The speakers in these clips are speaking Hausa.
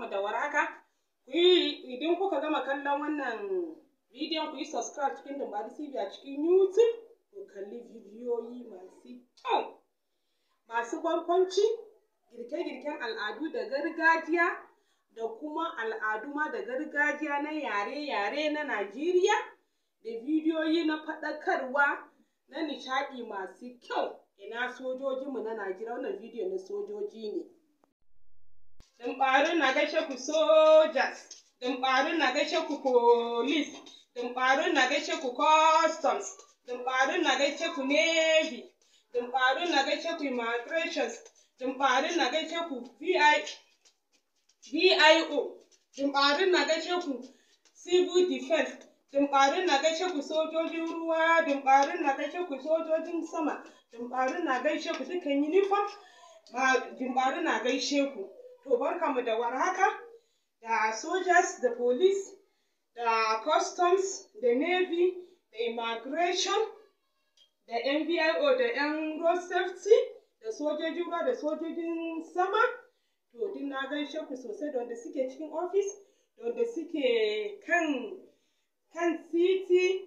Barkanmu da warhaka. Ku yi idan kuka gama kallon wannan bidiyon, ku yi subscribe cikin Dumbari TV a cikin YouTube, ku kalli bidiyoyi masu kyau, masu barkwanci, girke-girken al'adu da gargajiya, da kuma al'adu ma da gargajiya na yare-yare na Najeriya, da bidiyoyi na faɗakarwa, na nishaɗi masu kyau. Ina sojojinmu na Najeriya? Wannan bidiyo na sojoji ne. Dumbaru na gaishe ku soldiers, Dumbaru na gaishe ku police, Dumbaru na gaishe ku customs, Dumbaru na gaishe ku navy, Dumbaru na gaishe ku immigrations, Dumbaru na gaishe ku VIO, Dumbaru na gaishe ku civil defense, Dumbaru na gaishe ku sojojin ruwa, Dumbaru na gaishe ku sojojin sama, Dumbaru na gaishe ku dukkan uniform, Dumbaru na gaishe ku. To, barkanmu da warhaka da soldiers, da police, da customs, da navy, da immigration, da NVIO, da yan road safety, da sojojin ruwa, da sojojin sama. To, duk na gaishe ku sosai, da wanda suke cikin office, da wanda suke kan titi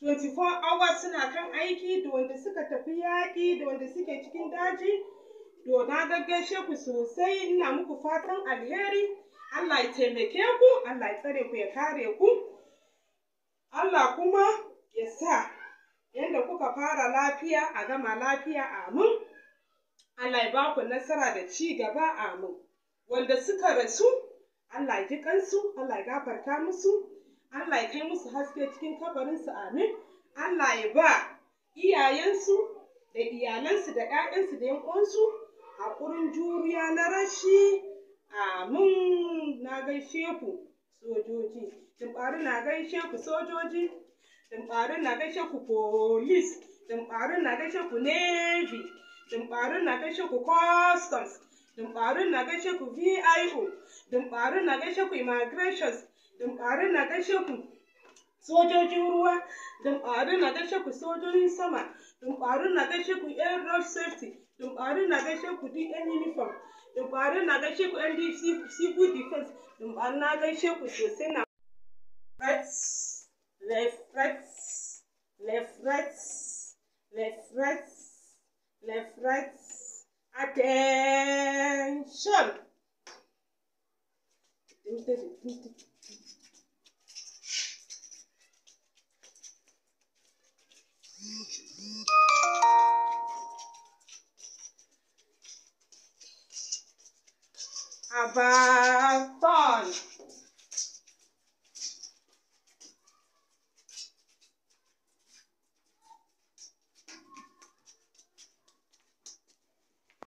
24 hours suna kan aiki, da wanda suka tafi yaƙi, da wanda suke cikin daji. To, na gaggaishe ku sosai, ina muku fatan alheri. Allah ya taimake ku, Allah ya tsare ku, ya kare ku. Allah kuma ya sa yanda kuka fara lafiya a gama lafiya, amin. Allah ya ba ku nasara da ci gaba, amin. Wanda suka rasu, Allah ya ji kansu, Allah ya gafarta musu, Allah ya kai musu haske cikin kabarinsu, amin. Allah ya ba iyayensu da iyalansu da 'ya'yansu da 'yan uwansu haƙurin juriya na rashi, amin. Na gaishe ku sojoji. Dumbaru na gaishe ku sojoji, Dumbaru na gaishe ku police, Dumbaru na gaishe ku navy, Dumbaru na gaishe ku customs, Dumbaru na gaishe ku VIO, Dumbaru na gaishe ku immigrations, Dumbaru na gaishe ku sojojin ruwa, Dumbaru na gaishe ku sojojin sama, Dumbaru na gaishe ku yan road safety, Dumbaru na gaishe ku duk yan uniform, Dumbaru na gaishe ku yan civil defense. Dumbaru na gaishe ku sosai. Na right, left, right, left, right, left, right, left, right, attention. About turn.